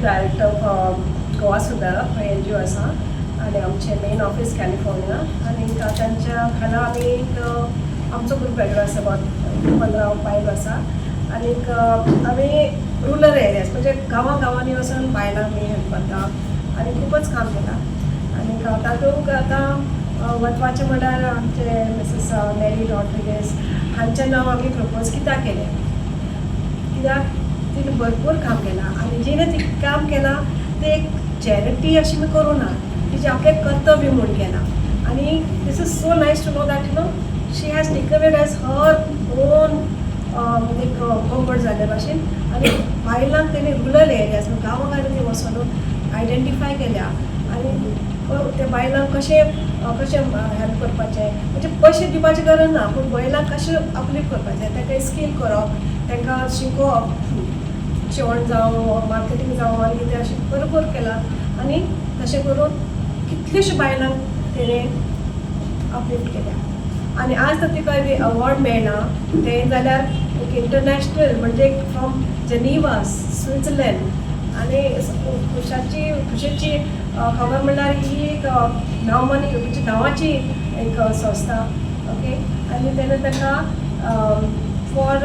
Director of Goa सुदारप NGO आसा आनी आमचें मेन ऑफीस कॅलिफोर्निया. आनी तांच्या खाला आमी एक आमचो ग्रूप वेगळो आसा, अबावट 15 बायलो आसा. आनीक आमी रुरल एरियाज म्हणजे गांवां गांवांनी वचून बायलांक आमी हेल्प करता आनी खुबच काम केलां. आनीक तातूंत आतां म्हत्वाचें म्हणल्यार आमचे मिसीस नेली रॉड्रिगीस हांचें नांव आमी प्रपोज कित्याक केलें? कित्याक तिणें भरपूर काम केलां आनी जिणें ती काम केलां तें एक चॅरिटी अशें बी करूं ना, तिजें आपलें कर्तव्य म्हूण केलां. आनी this is so nice to know that she has taken it as her own एक कम्फर्ट जाल्ले भाशेन. आनी बायलांक तेणी रुरल एरियाज, गांवां गांवांनी वचून आयडेंटिफाय केल्या आनी त्या बायलांक कशें कशें हेल्प करपाचें, म्हणजे पयशे दिवपाची गरज ना, पूण बायलांक कशें अपलिफ्ट करपाचें, तांकां स्कील करप, तांकां शिकोवप, शिवण जावं, मार्केटींग जावं आनी कितें अशें बरोबर केलां. आनी तशें करून कितलेशे बायलांक तेणें अपलिफ्ट केल्या आनी आज तर तिका अवॉर्ड मेळ्ळा तें जाल्यार एक इंटरनॅशनल, म्हणजे फ्रॉम जनिवा, स्विट्झर्लंड. आनी खुशाची खुशेची खबर म्हणल्यार ही एक नांवानी, म्हणजे नांवाची एक संस्था, ओके. आनी तेणें ताका for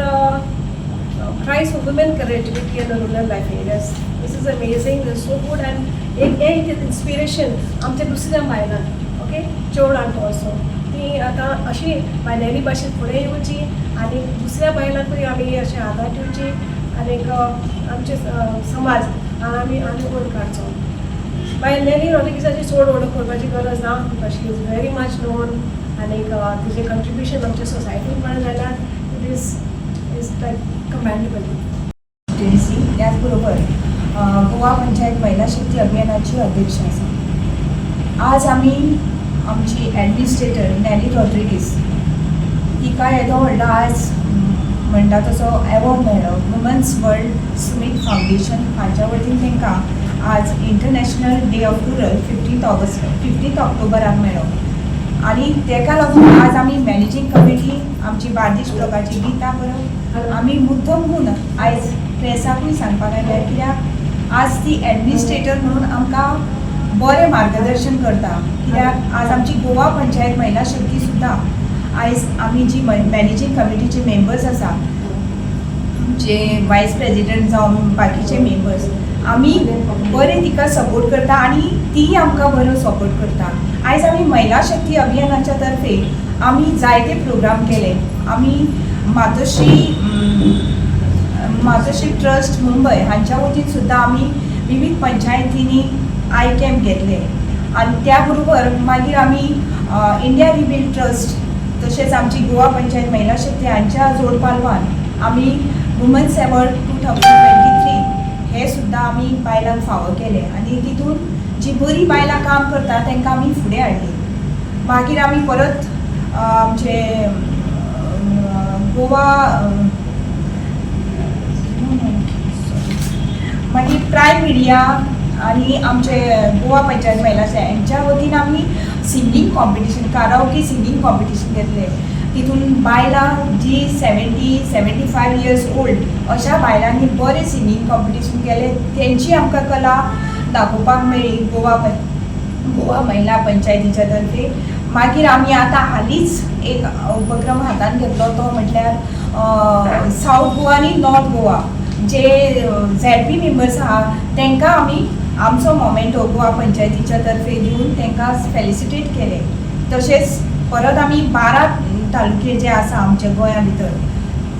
prize for women creativity in the rural life areas. This is amazing, this so good. And एक हें एक इन्स्पिरेशन आमच्या दुसऱ्या बायलांक, ओके, चेडवांक ऑल्सो. ती आतां अशी बायलांनी भाशेन फुडें येवची आनी दुसऱ्या बायलांकूय आमी अशें आदार दिवची आनीक आमचे समाज आमी आनी वयर काडचो. बाय नेली रॉड्रिगीसाची चड वळख करपाची गरज ना because she is very much known. आनीक तिजें कंट्रिब्युशन आमच्या सोसायटीन पण जाल्यार it is like commendable. Constituency, त्याचबरोबर गोवा पंचायत महिला शक्ती अभियानाची अध्यक्ष आसा. आज आमी आमची एडमिनिस्ट्रेटर नॅली रॉड्रिगीस, तिका येदो व्हडलो आज म्हणटा तसो एवॉर्ड मेळ्ळो. वुमन्स वर्ल्ड समीट फावंडेशन हांच्या वतीन तांकां आज International Day of Rural 15 August, 15 ऑक्टोबराक मेळ्ळो. आनी तेका लागून आज आमी मॅनेजींग कमिटी, आमची बार्देश ब्लॉकाची गीता परब, आमी मुद्दम म्हूण आयज प्रेसाकूय सांगपाक आयल्या, कित्याक आज ती एडमिनिस्ट्रेटर म्हणून आमकां बरें मार्गदर्शन करता. कित्याक आज आमची गोवा पंचायत महिला शक्ती सुद्दां आयज आमी जी मॅनेजींग कमिटीचे मेंबर्स आसा, आमचे वायस प्रेजिडंट जावं बाकीचे मेंबर्स, आमी बरें तिका सपोर्ट करता आनी तीय आमकां बरो सपोर्ट करता. आयज आमी महिला शक्ती अभियानाच्या तर्फे आमी जायते प्रोग्राम केले. आमी मातोश्री मातोश्री ट्रस्ट मुंबय हांच्या वतीन सुद्दां आमी विविध पंचायतींनी I camp घेतले. आनी त्या बरोबर मागीर आमी इंडिया रिबिल्ड ट्रस्ट तशेंच आमची गोवा पंचायत महिला शक्ती हांच्या जोडपालवान आमी Women's Award 2023 हे सुद्दां आमी बायलांक फावो केले आनी तितून जी बरी बायलां काम करता तांकां आमी फुडें हाडली. मागीर आमी परत आमचे गोवा मागीर प्रायम मिडिया आनी आमचे गोवा पंचायत महिला हेंच्या वतीन आमी singing competition, karaoke singing competition घेतले. तितून बायलां जी 70, 75 years old अशा बायलांनी बरें सिंगींग कॉम्पिटिशन केलें. तेंची आमकां कला दाखोवपाक मेळ्ळी गोवा गोवा महिला पंचायतीच्या तर्फे. मागीर आमी आतां हालींच एक उपक्रम हातान घेतलो, तो म्हटल्यार सावथ गोवा आनी नॉर्थ गोवा जे झेडपी मेंबर्स आहा तांकां आमी आमचो मोमेंटो गोवा पंचायतीच्या तर्फे दिवन तांकां फेलिसिटेट केलें. तशेंच परत आमी 12 तालुके जे आसा आमच्या गोंया भितर,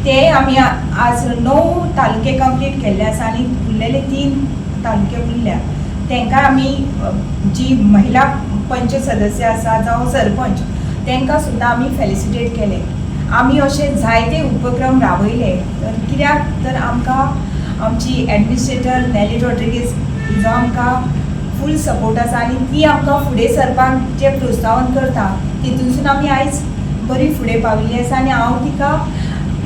ते आमी आज णव तालुके कंप्लीट केल्ले आसा आनी उरलेले तीन तालुके उरल्या. तांकां आमी जी महिला पंच सदस्य आसा जावं सरपंच, तांकां सुद्दां आमी फेलिसिटेट केले. आमी अशे जायते उपक्रम राबयले. तर कित्याक तर आमकां आमची एडमिनिस्ट्रेटर नॅली रॉड्रिगीस हिजो आमकां फूल सपोर्ट आसा आनी ती आमकां फुडें सरपाक जें प्रोत्साहन करता, तितूनसून आमी आयज बरी फुडें पाविल्ली आसा. आनी हांव तिका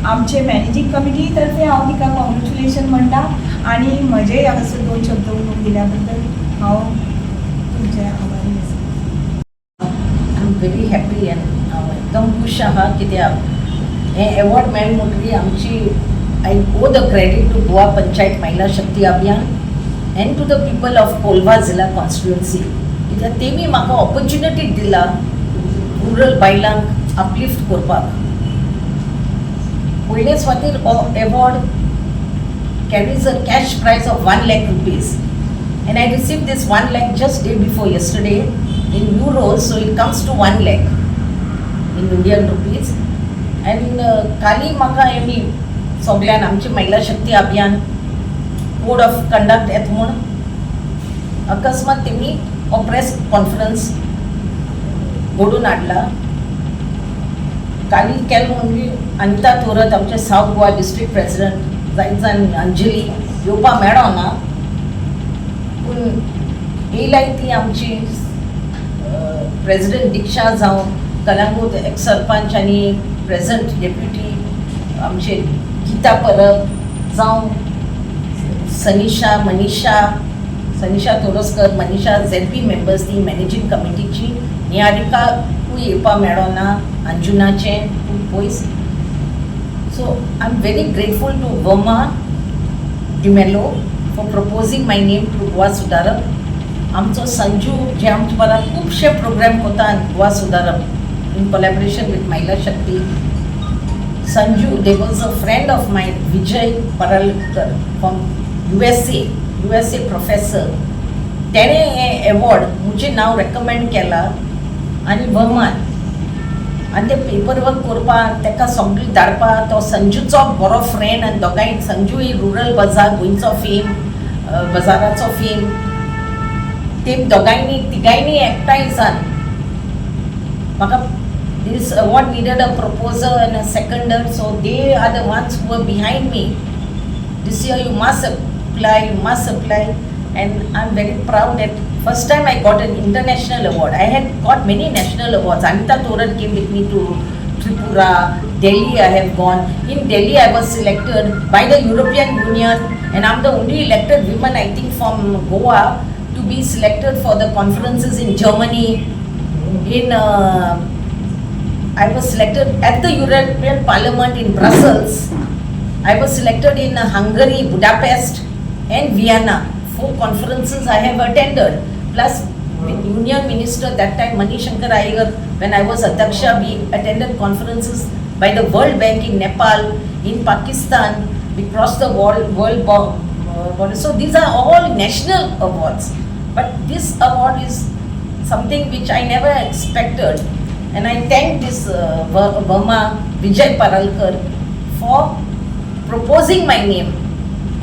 आमचे मॅनेजींग कमिटी तर्फे हांव तिका कॉंग्रेच्युलेशन म्हणटा आनी म्हजे हांगासर दोन शब्द उलोवंक दिल्या बद्दल हांव तुमचे आभारी आसा. I am very happy and हांव एकदम खूश आहा, कित्याक हें एवॉर्ड मेळ्ळें म्हणटकीर आमची, I owe the credit to Goa Panchayat Mahila Shakti Abhiyan. and to the people of Colva Zilla constituency, कित्याक तेमी म्हाका ऑपॉर्च्युनिटी दिला रुरल बायलांक अपलिफ्ट करपाक. पयले सुवातेर हो award carries a cash prize of 1 lakh rupees, and I received this 1 lakh just day before yesterday in euros, so it comes to 1 lakh in Indian rupees. And काली म्हाका Hemy सगल्यान आमची महिला शक्ती अभियान कोड ऑफ कंडक्ट येता म्हूण अकस्मात तेमी हो प्रेस कॉन्फरन्स घडोवन हाडला. काली केल म्हणजे अनिता थोरत, आमचे सावथ गोवा डिस्ट्रिक्ट प्रेसिडंट, जायत जाण अंजली येवपा मेळोना, पूण येयलाय ती आमची प्रेसिडंट दीक्षा जावं, कलांगूट एक्स सरपंच आनी प्रेझंट डेप्युटी आमचे गीता परब जावं, सनिशा, मनीषा, सनिशा तोरस्कर, मनीषा झेड पी मेंबर्स ती मॅनेजींग कमिटीची, निहारिकाकूय येवपा मेळोना, अंजुनाचें खूब पयस. So I am very grateful to Verma D'Mello for proposing my name to Goa Sudharak. आमचो संजू जे आमचे बराबर खुबशे प्रोग्राम करता गोवा सुधारक in collaboration with Mahila Shakti. Sanju, there was a friend of mine, Vijay Paralkar from USA, USA professor. तेणें हें award म्हजें नांव रेकमेंड केलां आनी वर्मान आनी ते पेपर वर्क करपाक ताका सगळें धाडपाक तो संजूचो बरो फ्रेंड आनी दोगांय संजू ही रुरल बाजार गोंयचो फेम, बाजाराचो फेम, ते दोगांयनी तिगांयनी एकठांय जावन म्हाका this award needed a proposer and a seconder, so they are the ones who were behind me. This year you must apply, you must apply, and I'm very proud that first time I got an international award. I had got many national awards. Anita Thorat came with me to Tripura, Delhi I have gone. In Delhi I was selected by the European Union, and I'm the only elected woman, I think, from Goa to be selected for the conferences in Germany. In I was selected at the European Parliament in Brussels. I was selected in Hungary, Budapest, and Vienna. Four conferences I have attended. Plus, with Union Minister that time, Mani Shankar Iyer, when I was Adhyaksha, we attended conferences by the World Bank in Nepal, in Pakistan. We crossed the world border. So these are all national awards. But this award is something which I never expected. And I thank this Verma Vijay Paralkar for proposing my name.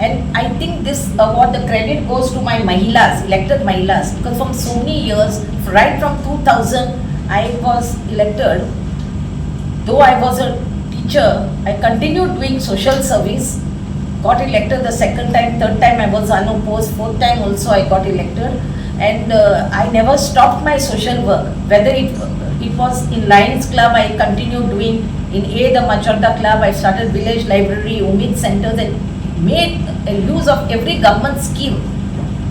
And I think this award, the credit goes to my Mahilas, elected Mahilas, because from so many years, right from 2000, I was elected. Though I was a teacher, I continued doing social service, got elected the second time, third time I was unopposed, fourth time also I got elected. And I never stopped my social work, whether it was in Lions Club, I continued doing, in A, the Majorda Club, I started village library, Umid centers, and made a use of every government scheme,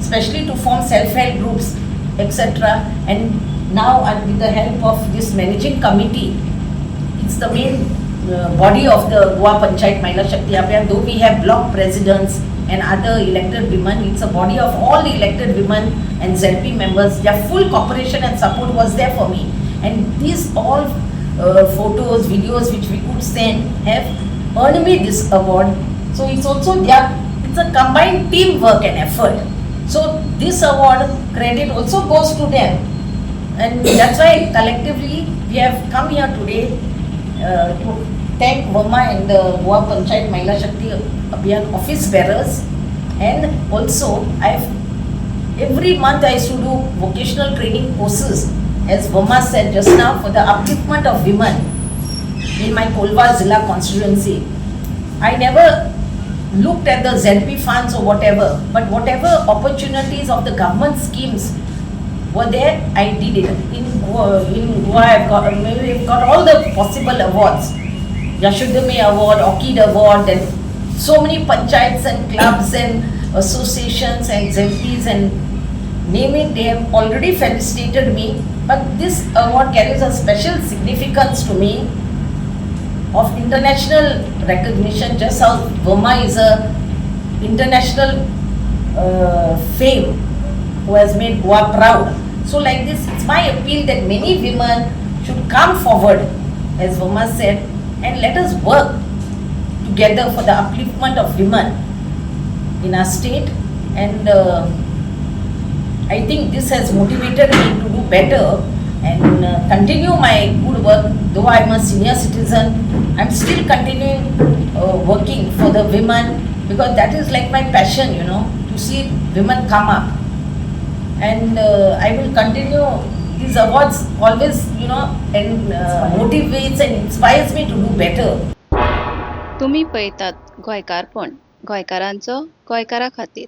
especially to form self-help groups, etc. And now, with the help of this managing committee, it's the main body of the Goa Panchayat Mahila Shakti Abhiyan. Though we have block presidents and other elected women, it's a body of all the elected women and ZP members. Their full cooperation and support was there for me. And these all photos, videos which we could send have earned me this award. So it's also their, it's a combined teamwork and effort. So this award credit also goes to them. And that's why collectively we have come here today to thank Verma and the Goa Panchayat Mahila Shakti Abhiyan office bearers. And also I've every month I used to do vocational training courses, as Verma said just now, for the upliftment of women in my Colva Zilla constituency. I never looked at the ZP funds or whatever, but whatever opportunities of the government schemes were there, I did it. In Goa, I've got, maybe we've got all the possible awards. Yashodhami Award, Orchid Award, and so many panchayats and clubs and associations and ZPs and name it, they have already felicitated me. But this award carries a special significance to me of international recognition, just how Verma is a international fame, who has made Goa proud. So like this, it's my appeal that many women should come forward, as Verma said, and let us work together for the upliftment of women in our state. And I think this has motivated me to do better and continue my good work. Though I'm a senior citizen, I'm still continuing working for the women, because that is like my passion, to see women come up. And I will continue these awards always, and motivates and inspires me to do better. तुमी पळयतात गोंयकारपण, गोंयकारांचो गोंयकारा खातीर.